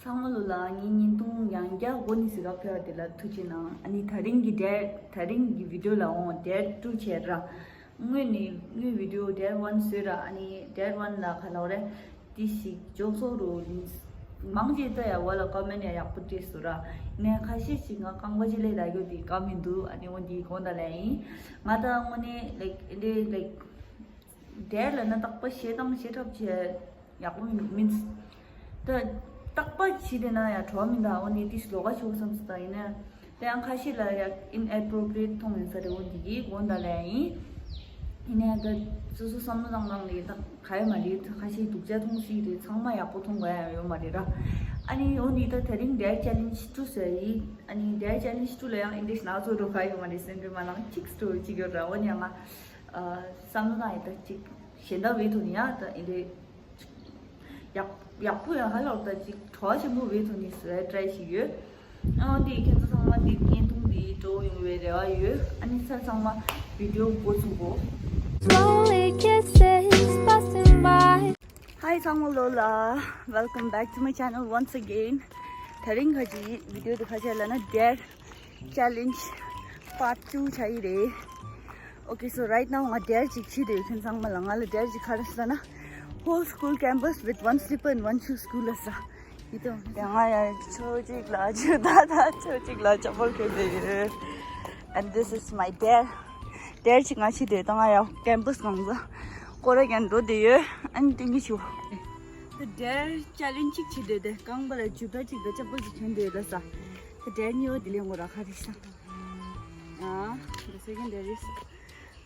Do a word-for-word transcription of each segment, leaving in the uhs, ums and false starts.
ཚང་མ་ལོ་ལ་ངའི་བརྙན་ཐུང་ཡང་བསྐྱར་འགོ་ནས་གཟིགས་ག་ཕེབས་པ་དེ་ལ་ཐུགས་རྗེ་གནང་། ཨ་ནི་དེ་རིང་གི་dare དེ་རིང་གི་video ལ་འོང་dare two བྱས་ར། དངོས་ནས་དངོས་video dare one བཟོས་ར། ཨ་ནི་dare one ལ་ག་ལབ་རེད། དེ་ཞིག་འཇོག་སོང་རུ་མང་ཆེ་ད་ཡ་བ་ལ་comment ཡ་ཡག་པོ་སྤྲད་སོང་ར། ངས་ཁ་ཤས་ཤིག་ང་རྐང་པ་ཅིག་ལས་ལ་རྒྱོ་དེ་དགའ་མི་འདུག་ཨ་ནི་འོ་འདི་དགོངས་དག་ལན་ཡིན། ང་ད་དངོས་གནས་like འདི་like dare ལབ་ན་རྟག་པར་བཤད་སྟངས་བཤད་ཐབས་བྱས་ཡག་པོ་མིན་ད། རྟག་པར་བྱེད་བསྡད་ན་ཡང་བྲོ་བ་མིན་ད། འོ་ནི་དེ་ལོགས་ཀ་ཆུག་བསམ་སོང་ད། ཡིན་ན་དེ་ཡང་ཁ་ཤས་ལ་ཡང་inappropriate མཐོང་ཡིན་ས་རེད། འོ་འདི་གི་དགོངས་དག་ལན་ཡིན། ཡིན་ན་ཡང་ད་སོ་སོ་བསམ་བློ་བཏང་སྟངས་ལས་ད་ག་ཡོད་མ་རེད། ཁ་ཤས་སྡུག་ཅག་མཐོང་སྲིད་རེད། ཚང་མ་ཡག་པོ་མཐོང་དགོས་ཡ་ཡོད་མ་རེད་ར། ཨ་ནི་འོ་ནི་ད་དེ་རིང་dare challenge two བཟོས་ཡིན། ཨ་ནི་dare challenge two ལ་ཡང་English ན་ཚོ་འགྲོ་ག་ཡོད་མ་རེད། སེམས་པའི་མ་ལངས་གཅིག་སྤྲོ་གཅིག་ཡོད་ར། འོ་ནི་ཡང་ང་བསམ་བློ་བཏང་ཡིན། ད་གཅིག་གཞན་དག་བའི་ཐོག་ནས་ཡང་ད་ཨིན་རེད། ཡག་ཡག་པོ་ཡང་ཧ་ལོག་ད་ཅིག་བྲོ་བ་ཆེན་པོ་བའི་ཐོག་ནས་བཟོ་ཡ་try བྱེད་ཀྱི་ཡོད། ཨ་འོ་དེ་ཁྱེད་ཚོ་ཚང་མ་འདི་བརྙན་ཐུང་འདི་སྤྲོ་ཡོང་བའི་རེ་བ་ཡོད། ཨ་ནི་ཚང་མ་video འགོ་ཚུགས་གོ། Slowly kisses passing by. Hi ཚང་མ་ལོ་ལ། Welcome back to my channel once again. དེ་རིང་ཁ་ཅིག་video དེ་ཁ་ཅིག་ལ་ན་dare challenge part two བྱ་ཡི་རེད། Okay, so right now ང་dare ཅིག་བྱེད་དེ་ཡོད། ཁྱེད་ཚང་མ་ལ་ང་ལ་dare ཅིག་ག་རེ་ཟེར་ན། Whole school campus with one slipper and one shoe school ལ་ཟེར། ཡིད་དུ་ང་ཡ་ཆོས་ཅིག་ལ་ཆོས་ད་ད་ཆོས་ཅིག་ལ་ཆ་པོལ་ཁྱེར་དེ་ཡོད། And this is my dare. Dare ཅིག་ང་བྱེད་དེ་ད་ང་ཡ་campus གང་ཟ་སྐོར་ར་ཀྱང་འགྲོ་དེ་ཡོད། ཨ་ནི་ཏིང་གི་ཆུ། The dare challenge ཅིག་བྱེད་དེ་དེ་རྐང་པ་ལ་ཇུ་ཏ་ཅིག་ད་ཆ་པོལ་ཅིག་གྱོན་དེ་ཡོད་ལ་ཟེར། The dare གཉིས་པ་དེ་ལས་ངོ་ར་ཁ་རེ་ཟ། Ah, the second there is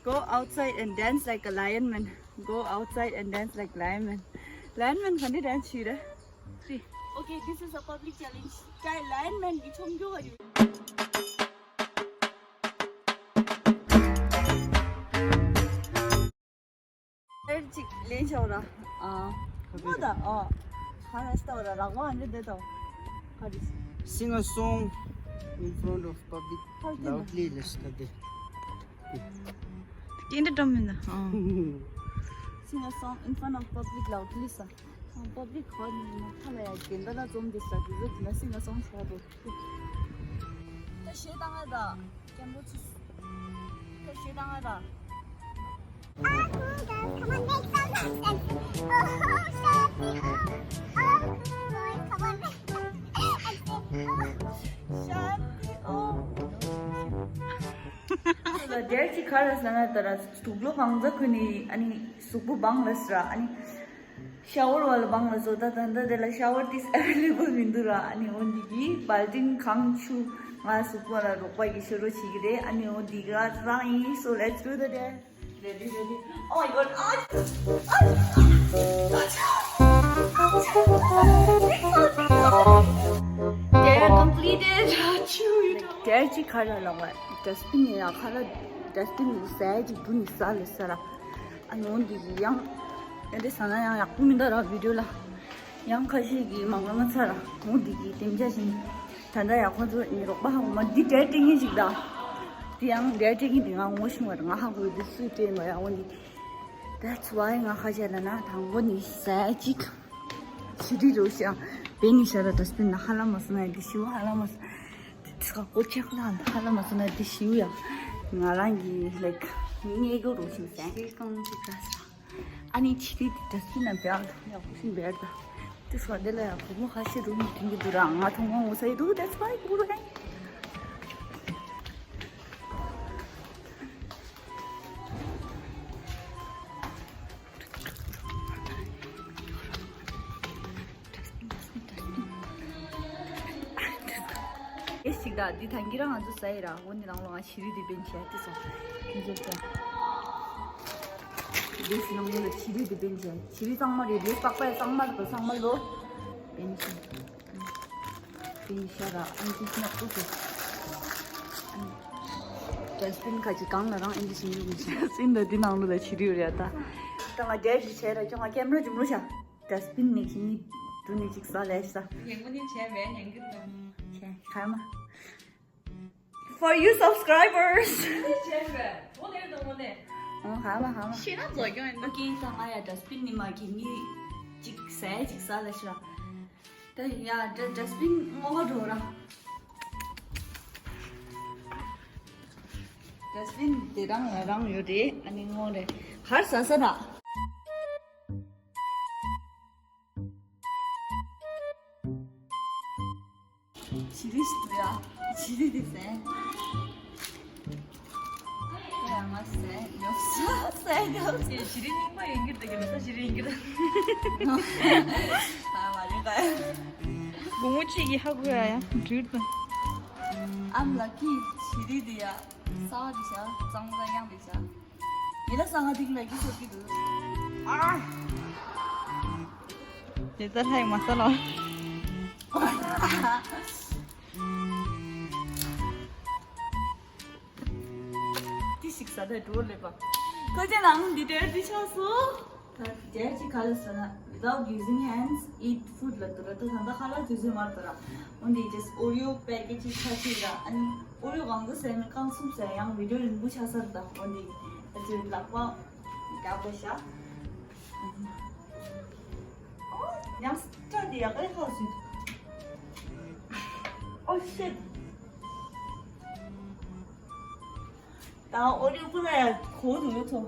go outside and dance like a lion man. Go outside and dance like lion man. Lion man ག་འདྲ་dance བྱེད་རེད། Okay, this is a public challenge. Guy, lion man གི་ཆོམ་རྒྱུ་བ་རེད། ཨེར་ཅིག་ལེན་ཆོག་ར། ཨ། མོ་ད། ཨ། ཧ་ན་སྟ་བ་ར་རག་མ་འདི་དེ་དང་། ཧ་རི། Sing a song in front of public loudly. Let's start. ཏིན་ཏ་ཏོམ་མིན་ན། ཨ། Sing a song in front of public loudly ས། ཨ། public hall ནི་མ་ཁ་ལ་ཡ་གེན་ད་ལ་འཛོམས་དེ་ས་དེ་ཚོ་དེ་ན་sing a song ས་རོ། ད་ཞེ་དང་ང་ད། ཀེམ་ར་ཚུ། ད་ཞེ་དང་ང་ད། ལ་dare ཅིག་ག་རེ་ཟེར་ན་ད་ར་དུག་ལོག་གང་ཟ་ཁུ་ནི་ཨ་ནི་གཟུགས་པོ་བང་ལ་ཟེར་ཨ་ནི། Shower བ་ལ་བང་ལ་བཟོ་ད་ད་ད་དེ་ལ་shower དེ་available མི་འདུག་ར། ཨ་ནི་འོ་འདི་གི་བལ་ཏིན་གང་ཆུ་ང་གཟུགས་པོ་ལ་རོགས་པ་ཡི་ཤོ་རོ་བྱེད་ཀྱི་རེད། ཨ་ནི་འོ་འདི་ག་རང་ཡིན། So let's do the dare. Ready, ready. Oh my god. Dare completed. Dare ཅིག་ག་རེ་ལབ་པ། dustbin ནས་ཡ་ཁ་ལ་dustbin ནས་ཟས་ཅིག་བུ་ནས་ཟ་ལ་ཟ་ར། ཨ་ནི་འོ་འདི་གི་ཡང་ཨེ་འདྲ་ཟ་ན་ཡང་ཡག་པོ་མི་འདུག་ར་video ལ། ཡང་ཁ་ཤས་ཀྱིས་མང་པོ་མ་ཚར་ར། འོ་འདི་གི་དེམ་ཅག་ཞིག་ད་ལྟ་ཡག་པོ་ཚོ་ནི་རོགས་པ་ཧ་གོ་མ། འདི་dare སྤྲད་མཁན་ཞིག་ད། དེ་ཡང་dare སྤྲད་མཁན་དེ་ང་ངོ་ཤེས་མ་རེད། ང་ཧ་གོ་འདི་སུས་སྤྲད་མ་ཡ་འོ་འདི། That's why ང་ཁ་ཤས་ལ་ན་དང་པོ་ནི་ཟས་ཅིག་ཆུ་དྲི་རོ་ཤ་བེ་ནི་ཤ་ར་dustbin ན་ཧ་ལམ་མ་སོང་ན་འདི་ཤིའུ་ཧ་ལམ་མ་སོང་། དེ་ཚོ་གོ་ཆག་ལ་ཧ་ལམ་མ་སོང་ན་འདི་ཤིའུ་ཡ་ང་རང་གི་like ངེས་གོ་རོ་ཤིང་ཟས་ཅིག་གང་ཅིག་ག་ས། ཨ་ནི་ཕྱི་དྲིལ་དེ་འདྲ་སུ་ན་བེར་དང་ཡག་པོ་ཞིག་བེར་དང་། དེ་སོ་དེ་ལ་ཡག་པོ་མོ་ཁ་ཤས་རུ་མི་མཐུན་གྱི་འདུག་ར། ང་ཐུང་མོ་ངོ་ས་ཡི་འདུག that's why ཁུ་རུ་ཧན། ཨེ་ཞིག་ད་འདི་ཐང་གི་རང་ང་ཚོ་ས་ཡི་ར་འོ་ནི་རང་ལོ་ང་ཕྱི་རིལ་དེ་བེན་ཆེ་དེ་སོང་། ཁྱེད་ཚོ་ལྟ། རེས་ནང་ལོ་ལ་ཕྱི་རིལ་དེ་བེན་ཆེ། ཕྱི་རིལ་གཙང་མ་རེད། རེས་པགས་པ་གཙང་མ་རེད། གཙང་མ་ལོ་བེན་ཆེ། བེན་ཤ་ར་ཨན་ཅི་སྣག་པོ་ཞིག་ཨན་ཅི་སིན་ཁ་ཅིག་གང་ལ་རང་ཨན་ཅི་སིན་ཡོད་མི་ཤེས། སིན་ལ་འདི་ནང་ལོ་ལ་ཕྱི་རིལ་རེད་ད། ད་ང་རྒྱལ་ཞིག་བྱས་ར་ཁྱོད་ང་ཀེམ་ར་ཅུམ་རུ་ཤ། dustbin ནས་ཁྱེད་གཉིས་འདུག་ནས་ཅིག་ཟ་ལས་ཤ། ཡེ་ངོ་ནས་བྱས་མེད་ཉན་གི་འདུག་ཁྱེད་ག་མ། For you subscribers. ཨོ་ཧ་མ་ཧ་མ། ཤེས་ན་ཛོ་ཀྱང་ཡིན་ན། ཨོ་ཀེ་ད་ང་ཡ་dustbin ནི་མ་གི་ནི་ཅིག་ཟས་ཅིག་ཟ་ལ་ཤ། ད་ ཡ་ཌ་ཌ་སི་བིན་ངོ་ག་འགྲོ་ར། ཌ་སི་བིན་དེ་རང་རང་ཡོད་རེད། ཨ་ནི་ངོ་རེད། གར་ཟ་ས་ན། བྱི་རིལ་ཞིག་འདུག་ཡ། བྱི་རིལ་དེ་ཟས། ཡ་ང་ཟས་ཉོབ་ས་ཟས་ཉོབ་ས། བྱི་རིལ་རྙིང་པ་ཡིན་གྱི་འདུག་གི་ལ་ས་བྱི་རིལ་ཡིན་གྱི་རེད། ཨ་མ་རེད་ག། དགོང་མོ་གཅིག་གིས་ཧ་གོ་ཡ་ཡ་འགྲིག་ད། I'm lucky. བྱི་རིལ་དེ་ཡ། ས་བ་དེ་བྱ། གཙང་མ་དང་གཡང་དེ་བྱ། ཉེ་ལ་ས་ང་ཐིག་ལ་གི་སོ་གི་འདུག་ཨ། དེ་ལྟར་ཧེག་མ་ས་ལོ། ཏི་ཞིག་ས་དེ་འགྲོ་ལེ་པ། ཁོ་ཅན་ནང་འདི་འདྲ་འདི་ཆགས་སོ། ད་དེར་ཅི་ག་ལ་ཟེར་ན། Without using hands, eat food ལ་དུ་ར་ད་ད་ད་ཁ་ལ་དུས་ཚོད་མར་དུ་ར། འོན་ཏེ་just Oreo packet ཅིག་ཁ་ཅིག་ར། ཨ་ནི་Oreo གང་ག་ཟེར་ན་རྐང་གསུམ་ཟེར་ཡང་video རིང་པོ་ཆགས་ས་རེད་ད། འོན་ཏེ་ད་ཅི་ལག་པ་རྒྱབ་པ་ཤ། ཡང་སྐྲ་དེ་ཡག་ག་ཁ་ཟུག Oh shit. ད་ཨོ་རི་ཀུ་ལ་ཡ་གོ་འདུག་ཐོ།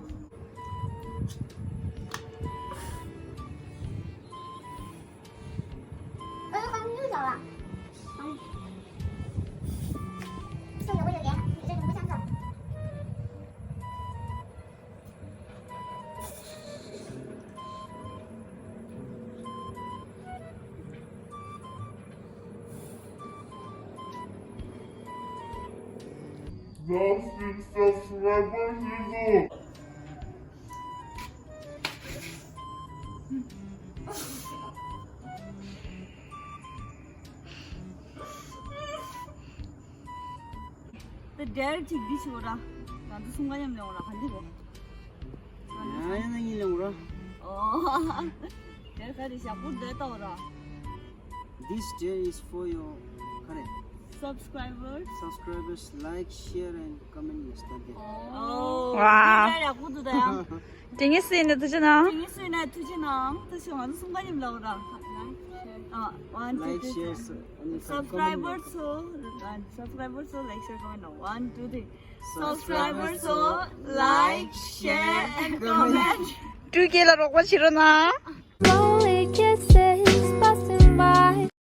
Last subscriber ཡིན་ནོ། དེ་འདྲ་ཅིག་འདི་ཞིག་ར། ང་ཚོ་སུང་ཀ་མཉམ་ལེན་འོ་ར་ག་འདི་གོ། ཡང་ཡང་ཡིན་ལེན་འོ་ར། ཨོ། དེར་ག་རེ་ཞག་པོ་འདི་ལྟ་འོ་ར། This day is for your ག་རེ། Subscribers. Subscribers, like, share and comment yesterday. ཨོ། ཝ། འདི་ཡག་པོ་འདུག་ད་ཡང་། དེ་ངས་སྲིད་ནས་ཐུགས་རྗེ་གནང་། དེ་ངས་སྲིད་ནས་ཐུགས་རྗེ་གནང་། ཐུགས་རྗེ་གནང་། ང་ཚོ་སུང་ཀ་མཉམ་ལེན་འོ་ར། ཨ། One, two, three. Like, share, so, and subscribers so, and subscribers so, like, share, comment. One, two, three. Subscribers so, like, share and comment. ཊུ་ཀེ་ལ་རོགས་པ་བྱེད་རོགས་གནང་།